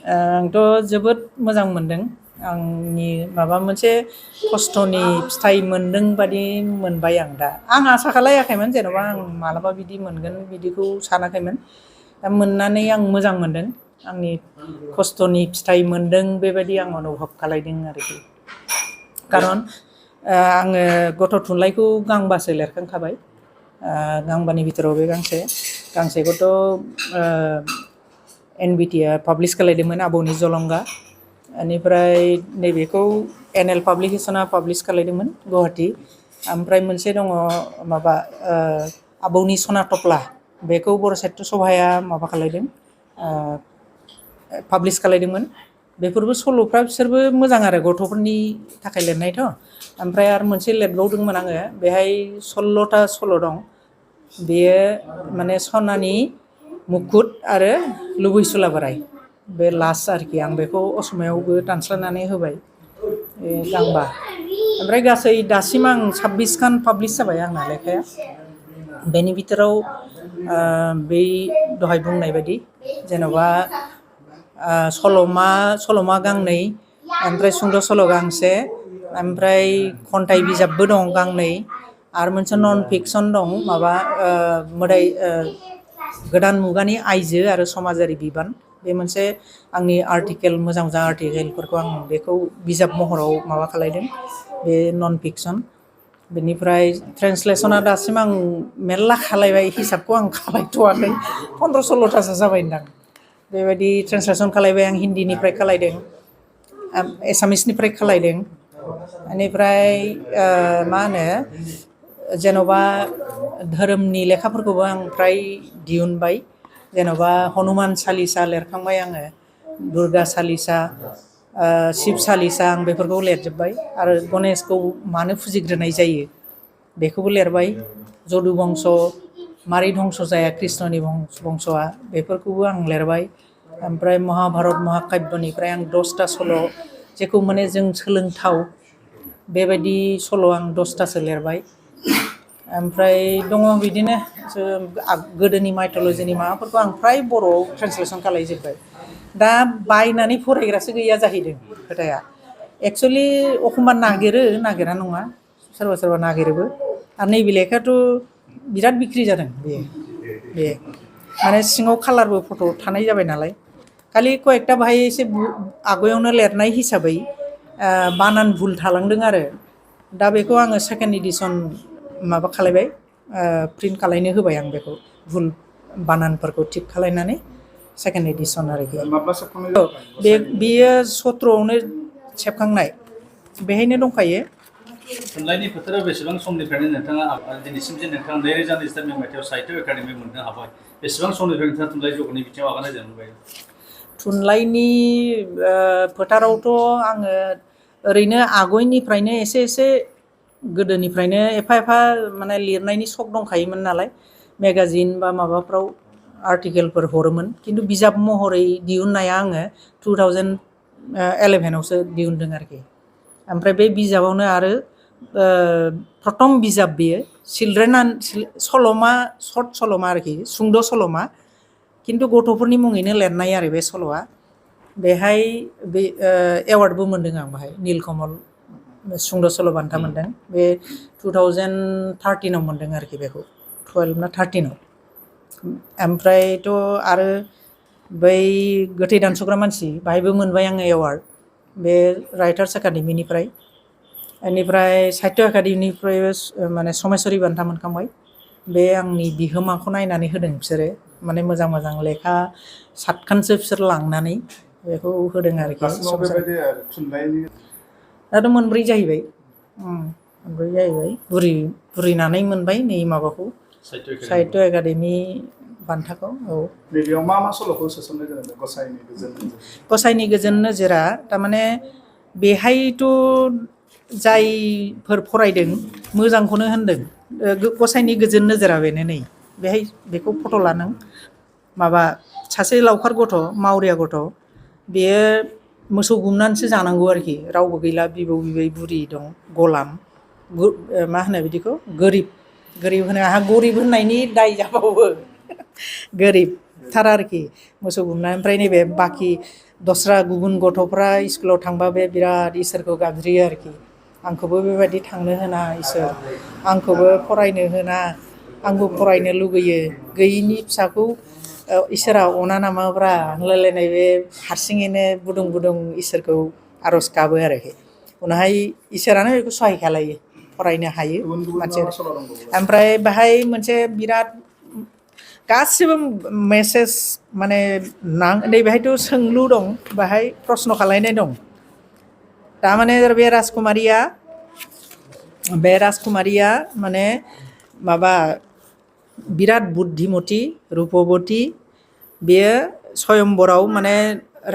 आंथ' जोबोद मोजां मोनदों आंनि माबा मोनसे खस्थ'नि फिथाइ मोनदों बादि मोनबाय आं दा आं आसा खालायाखैमोन जेन'बा आं मालाबा बिदि मोनगोन बिदिखौ सानाखैमोन दा मोननानै आं मोजां मोनदों आंनि खस्थ'नि फिथाइ मोनदों बेबायदि आं अनुभब खालायदों आरोखि खारन आङो गथ' थुनलाइखौ गांबासो लिरखांखाबाय गांबानि बिथोराव बे गांसेखौथ' NBT आ पाब्लिश खालायदोंमोन आबौनि जलंगा बेनिफ्राय नैबेखौ NL पाब्लिकेशना पाब्लिश खालायदोंमोन गुवाहाटी ओमफ्राय मोनसे दङ माबा आबौनि सना थफ्ला बेखौ बर' साहित्य सभाया माबा खालायदों पाब्लिश खालायदोंमोन बेफोरबो सल'फ्रा बिसोरबो मोजां आरो गथ'फोरनि थाखाय लिरनायथ' ओमफ्राय आरो मोनसे लिरबावदोंमोन आङो बेहाय 16टा सल' दं बेयो माने सनानि मुकुट आरो लुबैसुला बोराय बे लास्ट आरोखि आं बेखौ असमियावबो ट्रान्सलेटनानै होबाय गांबा ओमफ्राय गासै दासिम आं 26 खान पाब्लिश जाबाय आंना लेखाया बेनि बिथोराव बै दहाय बुंनाय बायदि जेन'बा सल'मा गांनै ओमफ्राय सुंद' सल' गांसे ओमफ्राय खन्थाइ बिजाबबो दं गांनै आरो मोनसे नन फिक्सन दं माबा मोदाय गोदान मुगानि आइजो आरो समाजारि बिबान बे मोनसे आंनि आर्टिकेल मोजां आर्टिकेलफोरखौ आं बेखौ बिजाब महराव माबा खालायदों बे नन फिक्सन बेनिफ्राय ट्रेन्सलेसना दासिम आं मेरला खालायबाय हिसाबखौ आं खालायथ'वाखै 15-16थासो जाबाय होनदां बेबायदि ट्रेन्सलेसन खालायबाय आं हिन्दीनिफ्राय खालायदों एसामिसनिफ्राय खालायदों बेनिफ्राय मा होनो जेन'बा धोरोमनि लेखाफोरखौबो आं फ्राय दिहुनबाय जेन'बा हनुमान चालिसा लिरखांबाय आङो दुर्गा चालिसा शिब चालिसा आं बेफोरखौ लिरजोब्बाय आरो गणेशखौ मानो फुजिग्रोनाय जायो बेखौबो लिरबाय जदु बंश मारै धंस जाया कृष्णनि बंशआ बेफोरखौबो आं लिरबाय ओमफ्राय महाभारत महाकाब्यनिफ्राय आं 10टा सल' जेखौ माने जों सोलोंथाव बेबायदि सल' आं 10टासो लिरबाय ओमफ्राय दङ बिदिनो गोदोनि माइथलजिनि माबाफोरखौ आं फ्राय बर'आव ट्रेन्सलेसन खालायजोब्बाय दा बायनानै फरायग्रासो गैया जाहैदों खोथाया एक्सुवेलि एखमबा नागिरा नङा सोरबा नागिरोबो आरो नैबे लेखायाथ' बिराद बिक्रि जादों बे माने सिङाव कालारबो फट' थानाय जाबाय नालाय खालि कयेकटा बाहाय एसे आगयावनो लिरनाय हिसाबै बानान भुल थालांदों आरो दा बेखौ आङो सेकेन्ड एडिसन माबा खालायबाय प्रिन्ट खालायनो होबाय आं बेखौ भुल बानानफोरखौ थिक खालायनानै सेकेन्ड एडिसन आरोखि बेयो 17आवनो सेबखांनाय बेहायनो दंखायो थुनलाइनि फोथाराव बेसेबां समनिफ्रायनो नोंथाङा दिनैसिम जे नोंथाङा 2023 मायथाइयाव साहित्य एकाडेमि मोननो हाबाय बेसेबां समनिफ्राय नोंथाङा थुनलाइ जगतनि बिथिङाव आगान होजेनबाय थुनलाइनि फोथारावथ' आङो ओरैनो आगयनिफ्रायनो एसे गोदोनिफ्रायनो एफा माने लिरनायनि सक दंखायोमोन नालाय मेगाजिन बा माबाफ्राव आर्टिकेलफोर हरोमोन खिन्थु बिजाब महरै दिहुननाया आङो 2011आवसो दिहुनदों आरोखि ओमफ्राय बे बिजाबावनो आरो प्रथम बिजाब बेयो चिलड्रेन सल'मा सर्ट सल'मा आरोखि सुंद' सल'मा खिन्थु गथ'फोरनि मुङैनो लिरनाय आरो बे सल'आ बेहाय बे एवार्डबो मोनदों आं बाहाय नीलकमल सुंद' सल' बान्था मोनदों बे 2013आव मोनदों आरोखि बेखौ 12 ना 13आव ओमफ्रायथ' आरो बै गोथै दानस'ग्रा मानसि बाहायबो मोनबाय आङो एवार्ड बे राइटार्स एकाडेमिनिफ्राय बेनिफ्राय साहित्य एकाडेमिनिफ्रायबो माने समेश्वरी बान्था मोनखांबाय बे आंनि बिहोमाखौ नायनानै होदों बिसोरो माने मोजां लेखा 7 खानसो बिसोर लांनानै बेखौ होदों आरोखि दाथ' मोनब्रै जाहैबाय बुरिनानै मोनबाय नै माबाखौ साहित्य एकाडेमि बान्थाखौ नैबेयाव मा सल'खौ सोसननाय जादों गसाइनि गोजोन नोजोरा थारमाने बेहायथ' जायफोर फरायदों मोजांखौनो होनदों गसाइनि गोजोन नोजोरा बेनो नै बेहाय बेखौ फट' लादों माबा सासे लावखार गथ' मावरिया गथ' बेयो मोसौ गुमनानैसो जानांगौ आरोखि रावबो गैला बिबौ बिबै बुरि दं गलाम मा होनो बिदिखौ गोरिब होनो आंहा गरिब होननायनि दाय जाबावो गोरिब जोबथारा आरोखि मोसौ गुमनाय ओमफ्राय नैबे बाखि दस्रा गुबुन गथ'फ्रा स्कुलाव थांबा बे बिराद इसोरखौ गाबज्रियो आरोखि आंखौबो बेबायदि थांनो होना इसोर आंखौबो फरायनो होना आंबो फरायनो लुगैयो गैयिनि फिसाखौ इसोरा अना नामाब्रा होनलायलायनाय बे हारसिङैनो बुदुं बुदुं इसोरखौ आर'ज गाबो आरोखि उनावहाय इसोरानो बेखौ सहाय खालायो फरायनो हायो मानसि ओमफ्राय बाहाय मोनसे बिराद गासिबो मेसेज माने नै बेहायथ' सोंलु दं बाहाय प्रश्न खालायनाय दं थारमाने बे राजकुमारिया माने माबा बिराद बुद्धिमती रुपबती बेयो स्वयंबराव माने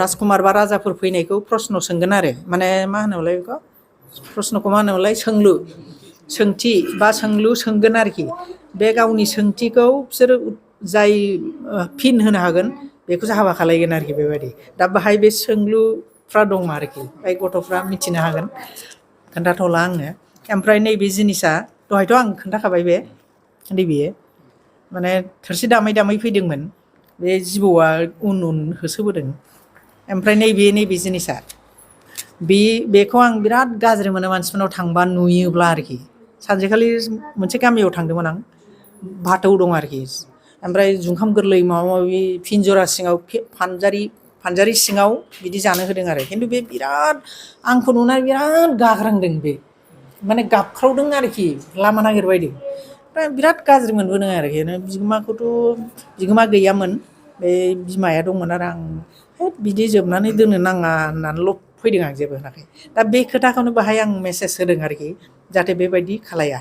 राजकुमार बा राजाफोर फैनायखौ प्रश्न सोंगोन आरो माने मा होनोमोनलाय बेखौ प्रश्नखौ मा होनोमोनलाय सोंथि बा सोंलु सोंगोन आरोखि बे गावनि सोंथिखौ बिसोरो जाय फिन होनो हागोन बेखौसो हाबा खालायगोन आरोखि बेबायदि दा बाहाय बे सोंलुफ्रा दं आरोखि ओमफ्राय गथ'फ्रा मिथिनो हागोन खोन्थाथ'ला आङो ओमफ्राय नैबे जिनिसा दहायथ' आं खोन्थाखाबाय बे नैबेयो माने थोरसि दामै दामै फैदोंमोन बे जिबौआ उन उन होसोबोदों ओमफ्राय नैबे जिनिसा बेखौ आं बिराद गाज्रि मोनो मानसिफोरनाव थांबा नुयोब्ला आरोखि सानसेखालि मोनसे गामियाव थांदोंमोन आं बाथौ दं आरोखि ओमफ्राय जुखाम गोरलै माबा माबि फिनजरा सिङाव फानजारि सिङाव बिदि जानो होदों आरो खिन्थु बे बिराद आंखौ नुनानै बिराद गाग्रांदों बे माने गाबख्रावदों आरोखि लामा नागिरबायदों ओमफ्राय बिराद गाज्रि मोनबोदों आरोखि बिगोमा गैयामोन बे बिमाया दंमोन आरो आं बिदि जोबनानै दोननो नाङा होननानैल' फैदों आं जेबो होनाखै दा बे खोथाखौनो बाहाय आं मेसेज होदों आरोखि जाहाथे बेबायदि खालाया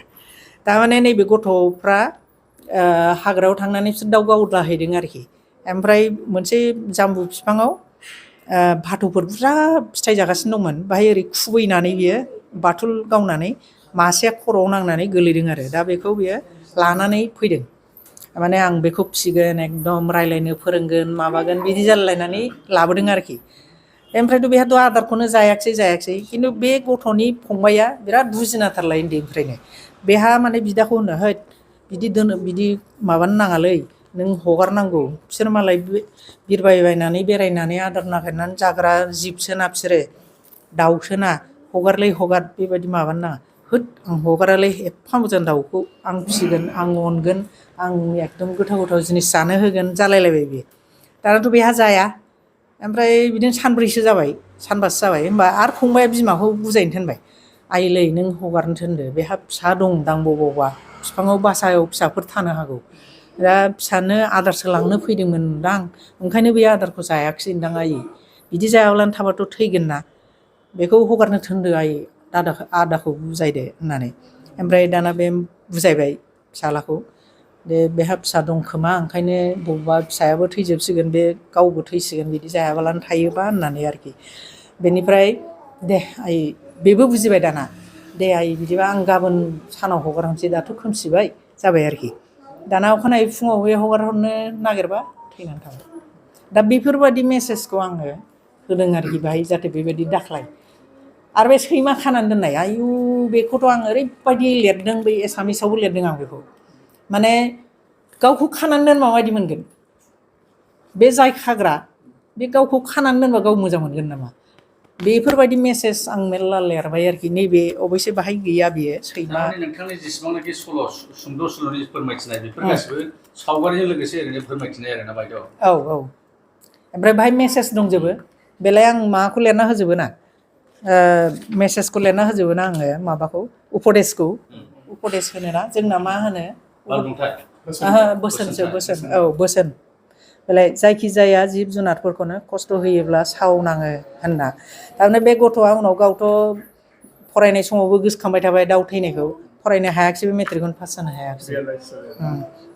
थारमाने नैबे गथ'फ्रा हाग्रायाव थांनानै बिसोर दाउ गावलाहैदों आरोखि ओमफ्राय मोनसे जामबु बिफाङाव भाथौफोर बुरजा फिथाइ जागासिनो दंमोन बाहाय ओरै खुबैनानै बियो बाथुल गावनानै मासेया खर'आव नांनानै गोलैदों आरो दा बेखौ बियो लानानै फैदों माने आं बेखौ फिसिगोन एकदम रायलायनो फोरोंगोन माबागोन बिदि जालायलायनानै लाबोदों आरोखि ओमफ्रायथ' बेहाथ' आदारखौनो जायाखिसै खिन्थु बे गथ'नि फंबाया बिराद बुजिनाथारलाय उन्दैनिफ्रायनो बेहा माने बिदाखौ होनो हैद बिदि माबानो नाङालै नों हगारनांगौ बिसोर मालाय बिरबायबायनानै बेरायनानै आदार नागिरनानै जाग्रा जिबसोना बिसोरो दाउसोना हगारलै हगार बेबायदि माबानो नाङा होद आं हगारालै एफा मोजां दाउखौ आं फिसिगोन आं अनगोन आं एकदम गोथाव गोथाव जिनिस जानो होगोन जालायलायबाय बियो दानाथ' बेहा जाया ओमफ्राय बिदिनो सानब्रैसो जाबाय सानबासो जाबाय होमबा आरो फंबाया बिमाखौ बुजायनो थिनबाय आइलै नों हगारनो थिनदो बेहा फिसा दंदां बबावबा बिफाङाव बासायाव फिसाफोर थानो हागौ दा फिसानो आदारसो लांनो फैदोंमोनदां ओंखायनो बे आदारखौ जायाखिसैदां आइ बिदि जायाब्लानो थाबाथ' थैगोन ना बेखौ हगारनो थिनदो आइ आदाखौ बुजायदो होननानै ओमफ्राय दाना बे बुजायबाय फिसालाखौ बेहा फिसा दं खोमा ओंखायनो बबेबा फिसायाबो थैजोबसिगोन बे गावबो थैसिगोन बिदि जायाबालानो थायोबा होननानै आरोखि बेनिफ्राय दे आइ बेबो बुजिबाय दाना दे आइ बिदिबा आं गाबोन सानाव हगारहरनोसै दाथ' खोमसिबाय जाबाय आरोखि दाना अखानायै फुङाव बे हगारहरनो नागिरबा थैनानै थाबाय दा बेफोरबायदि मेसेजखौ आङो होदों आरोखि बाहाय जाहाथे बेबायदि दाख्लाय आरो बे सैमा खानानै दोननाय आयु बेखौथ' आं ओरैबायदि लिरदों बै एसामिसावबो लिरदों आं बेखौ माने गावखौ खानानै दोनबा माबायदि मोनगोन बे जाय खाग्रा बे गावखौ खानानै दोनबा गाव मोजां मोनगोन नामा बेफोरबायदि मेसेज आं मेरला लिरबाय आरोखि नैबे अबयसे बाहाय गैया बियो सैमा नोंथांनि जेसेबांनाखि सुंद' सल'नि फोरमायथिनाय बेफोर गासिबो सावगारिजों लोगोसे ओरैनो फोरमायथिनाय आरोना बायद' औ ओमफ्राय बाहाय मेसेज दंजोबो बेलाय आं माबाखौ लिरना होजोबो ना मेसेजखौ लिरना होजोबो ना आङो माबाखौ उपदेश होनोना जोंना मा होनो बोसोन बेलाय जायखिजाया जिब जुनारफोरखौनो खस्थ' होयोब्ला सावनाङो होनना थारमाने बे गथ'आ उनाव गावथ' फरायनाय समावबो गोसोखांबाय थाबाय दाउ थैनायखौ फरायनो हायाखिसै बे मेट्रिकखौनो पास जानो हायाखिसै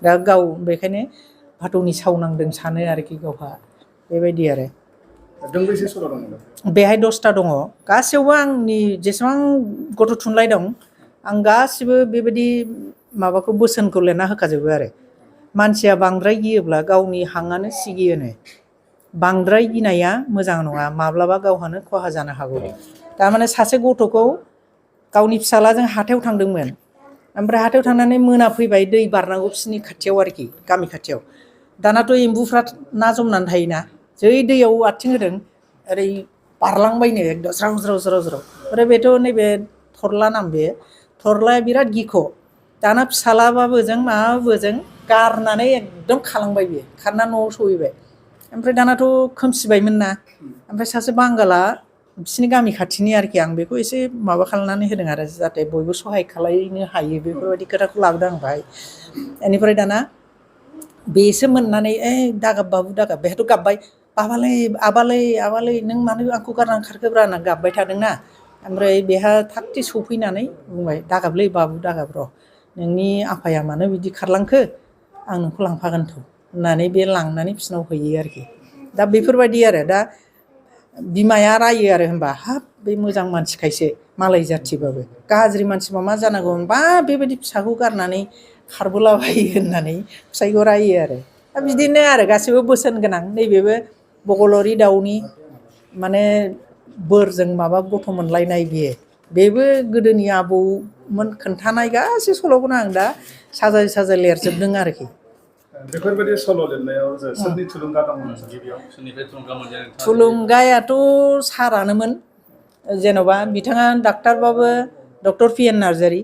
दा गाव बेखायनो भाथौनि सावनांदों सानो आरोखि गावहा बेबायदि आरो दोंबैसे सल' दङ बेहाय 10ता दङ गासैयावबो आंनि जेसेबां गथ' थुनलाइ दं आं गासिबो बेबायदि माबाखौ बोसोनखौ लिरना होखाजोबो आरो मानसिया बांद्राय गियोब्ला गावनि हांआनो सिगियोनो बांद्राय गिनाया मोजां नङा माब्लाबा गावहानो खहा जानो हागौ थारमाने सासे गथ'खौ गावनि फिसालाजों हाथायाव थांदोंमोन ओमफ्राय हाथायाव थांनानै मोना फैबाय दै बारनांगौ बिसिनि खाथियाव आरोखि गामि खाथियाव दानाथ' एम्बुफ्रा ना जमनानै थायोना जै दैयाव आथिं होदों ओरै बारलांबायनो एकदम ज्राव ज्राव ज्राव ज्राव ओमफ्राय बेथ' नैबे थरला नाम बे थरलाया बिराद गिख' दाना फिसालाबाबो जों माबाबो जों गारनानै एकदम खालांबाय बियो खारना न'आव सहैबाय ओमफ्राय दानाथ' खोमसिबायमोन ना ओमफ्राय सासे बांगाला बिसिनि गामि खाथिनि आरोखि आं बेखौ एसे माबा खालामनानै होदों आरो जाहाथे बयबो सहाय खालायनो हायो बेफोरबायदि खोथाखौ लाबोदों आं बाहाय बेनिफ्राय दाना बेसो मोननानै दागाब बाबु दागाब बेहाथ' गाबबाय बाबालै आबालै आबालै नों मानो आंखौ गारनानै खारखोब्रा होनना गाबबाय थादोंना ओमफ्राय बेहा थागथि सौफैनानै बुंबाय दागाबलै बाबु दागाब र' नोंनि आफाया मानो बिदि खारलांखो आं नोंखौ लांफागोनथ' होननानै बे लांनानै बिसिनाव हैयो आरोखि दा बेफोरबायदि आरो दा बिमाया रायो आरो होनबा हाब बे मोजां मानसिखायसो मालाय जाथिबाबो गाज्रि मानसिबा मा जानांगौ बा बेबायदि फिसाखौ गारनानै खारबोलाबायो होननानै फिसायखौ रायो आरो दा बिदिनो आरो गासिबो बोसोन गोनां नैबेबो बगलरि दाउनि माने बोरजों माबा गथ' मोनलायनाय बेबो गोदोनि आबौमोन खोन्थानाय गासै सल'खौनो आं दा साजाय साजाय लिरजोबदों आरोखि बेफोरबायदि सल' लिरनायाव सोरनि थुलुंगा दंमोन गिबियाव सोरनिफ्राय थुलुंगा मोनदों नोंथाङा? थुलुंगायाथ' सारानोमोन जेन'बा बिथाङा डाक्टारबाबो डक्टर पि एन नार्जारि